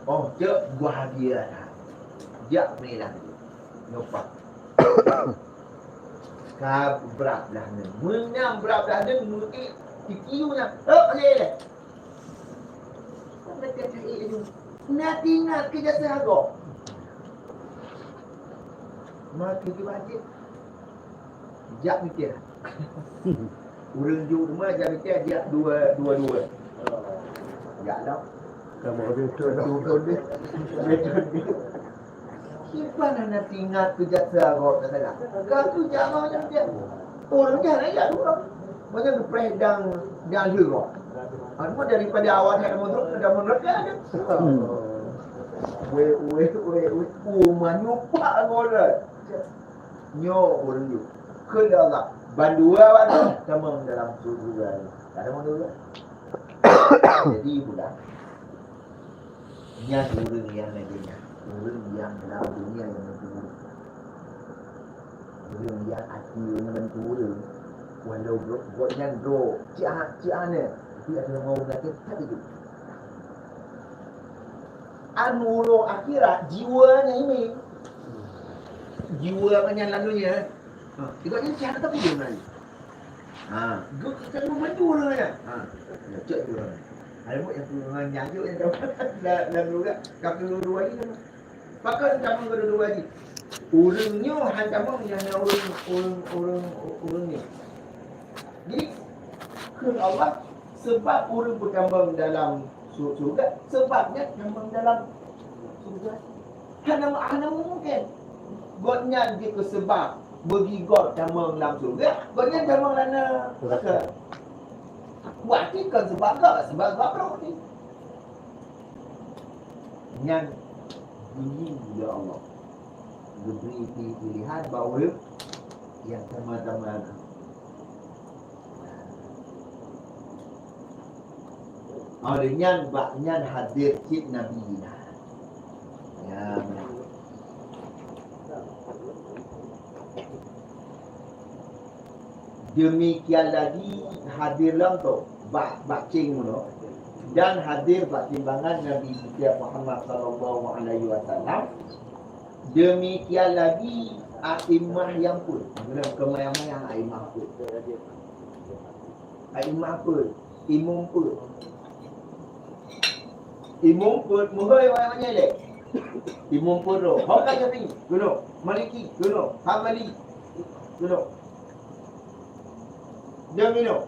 Oh, cok buah dia lah. Jak meulang. Nyopak. Ka brat blah neun. Meunang brat blah neun, meuék tikiu nyan. Hok, lé, lé. Kan beutôi cahé laju. Na teuingat keu jasa gob. Maka geubajet. Jak miké. Ureuëng jok teuma jak miké, jak dua, dua, dua. Jak dah. Kamu ada tu, tu, tu, tu. Iban hana teuingat keu jasa gob teusalah. Ka keuh jak mau nyang dia. Ureuëng nyan jak dua. Banyak geupreh dang, dang lheueh gob. Anu daripada awak hana mundur, hana mundur kan ada. Weh, weh, weh, weh. Oh, manyupak gob dah. Nyoe ureuëng jok. Keu Allah. Bandua awak tu tamong dalam syeuruga. Tak ada mundur. Jadi pula. Nyan ureuëng nyang lagée nyan, ureuëng nyang lam dunia nyang meuteumé. Ureuëng nyang até ngon bantu ureuëng, walau gobnyan droe cit hana, tapi ateueh ngon ureuëng até that itu. Anu uroe akhirat jiwa nyan ini. Jiwa nyan lam dunia. Ha, gobnyan cit hana tapi dia meunan. Ha, gobnyan kan membantu ureuëng nyan. Ha, cek ureuëng. Ada buat yang ureuëng nyan jago yang lam, lam dunia, kaki dua-dua ni. Pakon tamong keudua-dua jih? Ureuëng nyoe han tamong nyang na ureuëng, ureuëng, ureuëng, ureuëng nyoe. Jadi, kheun Allah, sebab ureuëng peutamong dalam su-, syurga, sebab nyan tamong dalam syurga. Hana, hana mungken. Gobnyan jih keu sebab beugigot tamong lam syurga, gobnyan tamong lam neuraka. Berarti kon sebab gob, sebab gob lom ni. Nyan geuyue lé Allah. Geubri pi-, pilihan bak ureuëng nyang teuma-teuma na. Óh lheueh nyan, bak nyan hadir cit Nabi na. Ya, meunan. Demikian lagi hadir lam tu bak, bak ceng unoe dan hadir bak timbangan Nabi kita Muhammad sallallahu alaihi wasallam. Demikian lagi a'immah nyang peuet. Guna keumayang-mayang a'immah peuet. A'immah peuet. Imum peuet. Imum peuet meuhôi awak nyan lé. Imum peuet roh. Ho ka Syafi'i, keunoe. Maliki, keunoe. Hambali, keunoe. Dan keunoe.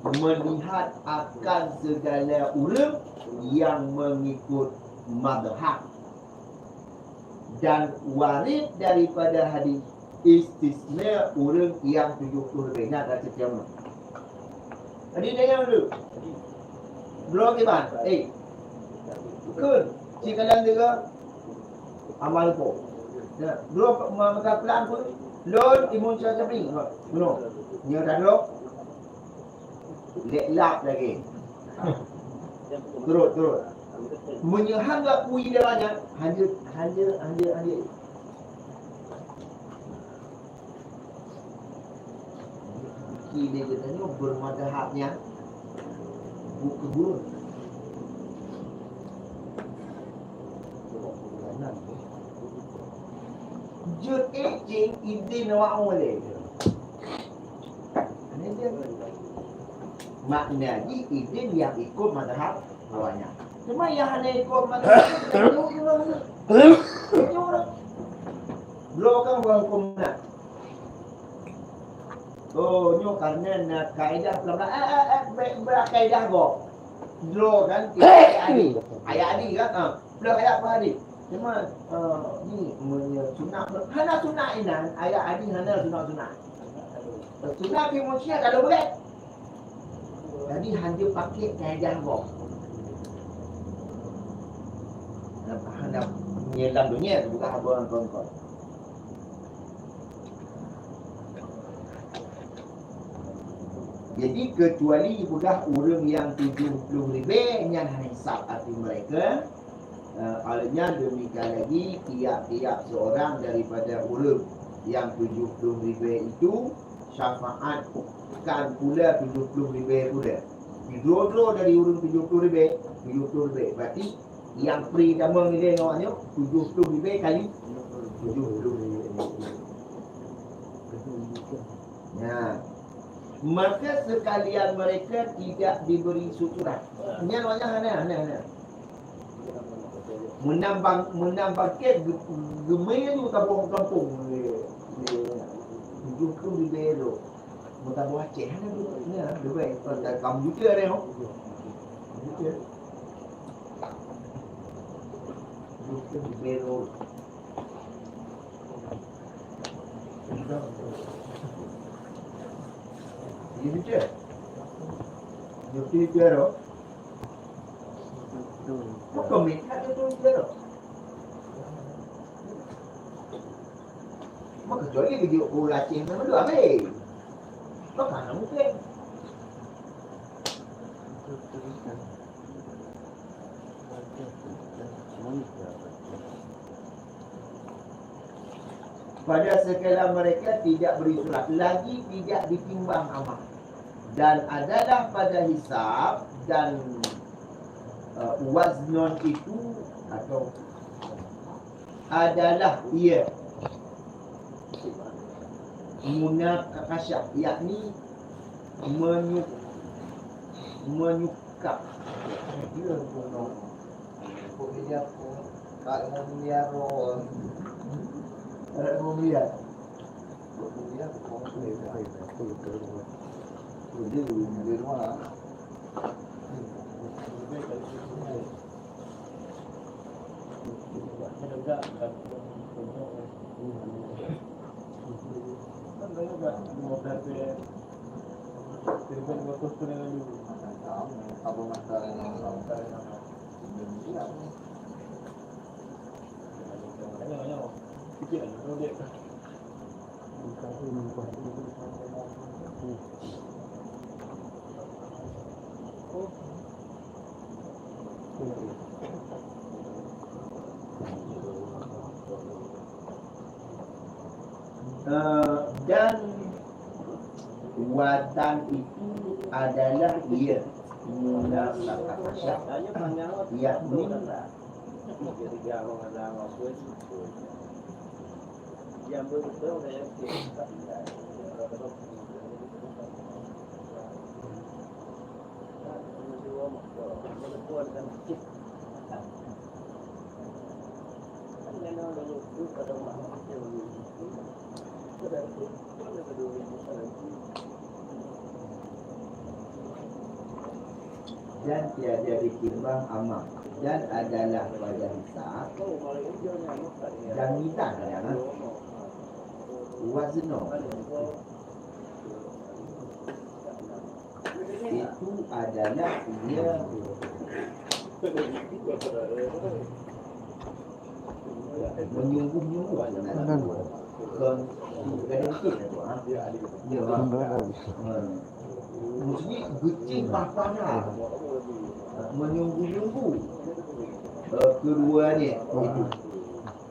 Melihat akan segala ureuëng yang mengikut madhab. Dan warid daripada hadis istisna ureuëng nyang tujoh ploh ribèe na ka seukian. Jadi, tanyong dulu. Droe kiban, eh, kheun, sikalon tiga amal po. Ya, droe ma-, maka plan pun, lôn Imam Syafi'i. Ha, bunoe. Nyoe dah droe. Lek lap lagi. Turut, turut. Meunyoe han geuakui lé awak nyan, hanjeuet, hanjeuet, hanjeuet, hanjeuet. Ki lé geutanyoe bermadhab nyan bukan gurun. Jeuet éh cing idin awak ulée. Makna jih idin nyang ikot mazhab awaknyan. Cuma nyang hana ikot mazhab, bloe kan bukan huköm na. Oh, nyoe karena na kaedah pelan-pelan. Eh, eh, eh, be-, be-, kaedah gob. Bloe kan, ayat hadis. Ayat hadis kan? Ha. Bloe ayat apa hadis? Cuma, eh, ni, meunyoe sunat, hana sunat inan, ayat hadis hana sunat-sunat. Sunat pih manusia kalau boleh. Jadi, hana pakai kaedah gob. Hana, hana, nyelam dunia tu bukan haba kon-kon. Jadi, kecuali peugah ureuëng nyang tujoh ploh ribèe nyan hana hisab arti mereka, eh, oleh nyan demikian lagi tiap-tiap seorang daripada ureuëng nyang tujoh ploh ribèe itu syafaat kan pula tujoh ploh ribèe pula. Sidroe-droe dari ureuëng tujoh ploh ribèe, tujoh ploh ribèe. Berarti nyang pri tamong ilée ngon awaknyoe tujoh ploh ribèe kali tujoh ploh ribèe. Nah, maka sekalian mereka tidak diberi syukuran. Nyan awaknyan hana, hana, hana. Meunambang, meunambang kek ge-, geumé nyoe taboh gampông. Tujoh ploh ribèe lom. Meutabah Aceh, hana duek, hana duek, hana duek. Kon ka komputer nyoe. Komputer. Komputer di Bero. Di Bero. Di Bero. Bukan minta dia tu Bero. Meukecuali geujok ureueng Aceh ngon mandum abéh. Maka hana mungken. Pada sekalian mereka tidak beri surat, lagi tidak ditimbang amal. Dan adalah pada hisab dan, eh, waznon itu atau adalah ia munakasyah, yakni menyuk-, menyukap. Eh, dan watan itu adalah ia mula kata syak, yakni dan tiada ditimbang amal, dan adalah pada hisab dan mizan, ya kan? Wazno. Itu adalah ia menyungguh-nyungguh. Bukan, bukan demikian, ya, Tuan. Ya, Tuan. Ha. Maksudnya, geucing papan lah. Menyungguh-nyungguh. Eh, keduanya itu.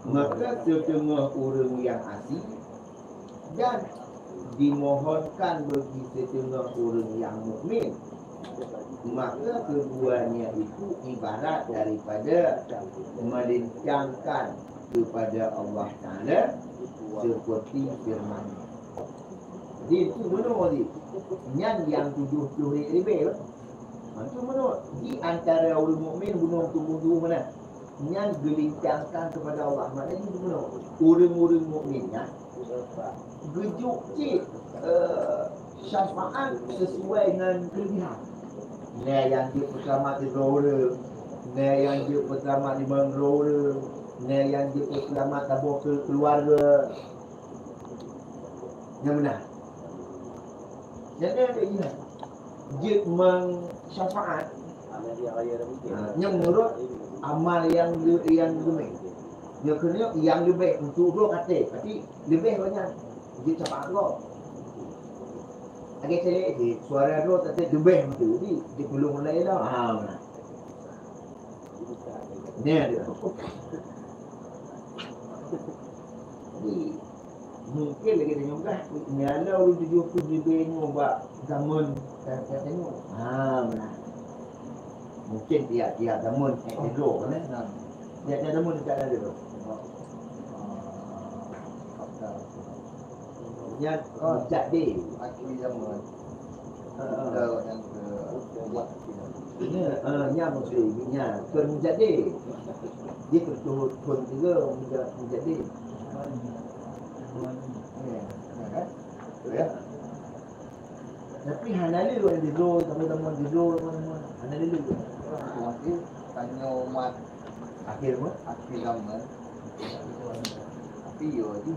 Maka setengah orang yang asing dan dimohonkan bagi setengah orang yang mukmin, maka keduanya itu ibarat daripada melincangkan kepada Allah Taala seperti firman. Jadi itu bunoe tadi. Nyan nyang tujoh ploh ribèe. Itu bunoe di antara ureueng mukmin bunoe tuboh-tuboh meunan. Nyan geulincangkan kepada Allah. Maknanya bunoe ureueng-ureueng mukmin nyan geujok cit, eh, syafaat sesuai ngon kelebihan. Na nyang jeuet peuseulamat sidroe ureueng, na nyang jeuet peuseulamat limong droe ureueng, na nyang jeuet peuseulamat saboh keu-, keuluwarga. Nyang meunan. Jadi ada ingat jeuet meusyafaat. Ha, nyang menurut amal nyang le-, nyang leubeh. Nyang keuneuk nyang leubeh untuk droe ka trép, tapi leubeh banyak jeuet syafaat droe. Lagèe célék jih, suara droe ka trép leubeh beutôi, jadi jipulông lé lah. Ha, meunan. Nyan dia. Jadi, mungkin lagèe tanyoe gah, nyang na ureueng tujoh ploh ribèe nyoe bak zaman, eh, tanyoe. Ha, meunan. Mungkin tiap-tiap zaman, eh, sidroe, kan, eh? Tiap-tiap zaman tak ada tu. Nyan, oh, jadi. Akhir zaman. Ha, ha. Kita yang ke-, umat kita. Nya, ha, nya maksud, nya, kon jadi. Dia tertuhut pun juga menja-, menjadi. Ya, ya kan? Betul ya? Tapi hana lé orang tidur, teman-teman tidur, teman-teman. Hana lé. Nanti tanya umat akhir apa? Akhir zaman. Tapi yo tu.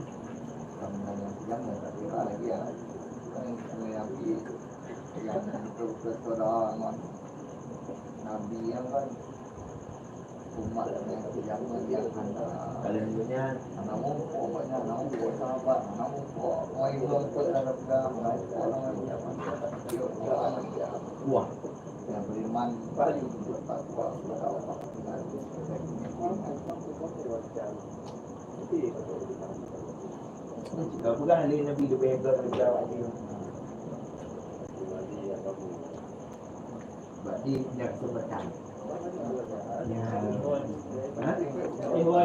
Zaman yang zaman tak kira lagi ya. Kan semua yang yang betul-betul saudara Nabi yang kan umat yang zaman yang hana. Kalau dunia hana mumpuk, banyak hana mumpuk sahabat, hana mumpuk orang yang mumpuk dalam agama, hana mumpuk orang yang zaman. Wah. Yang beriman paling bertakwa kepada Allah. Jadi, Ka peugah lé Nabi leubeh gét daripada awak jih. Berarti dah kesempatan. Ya. Ha? Ya,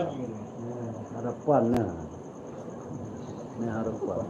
harapan nah. Nah, harapan.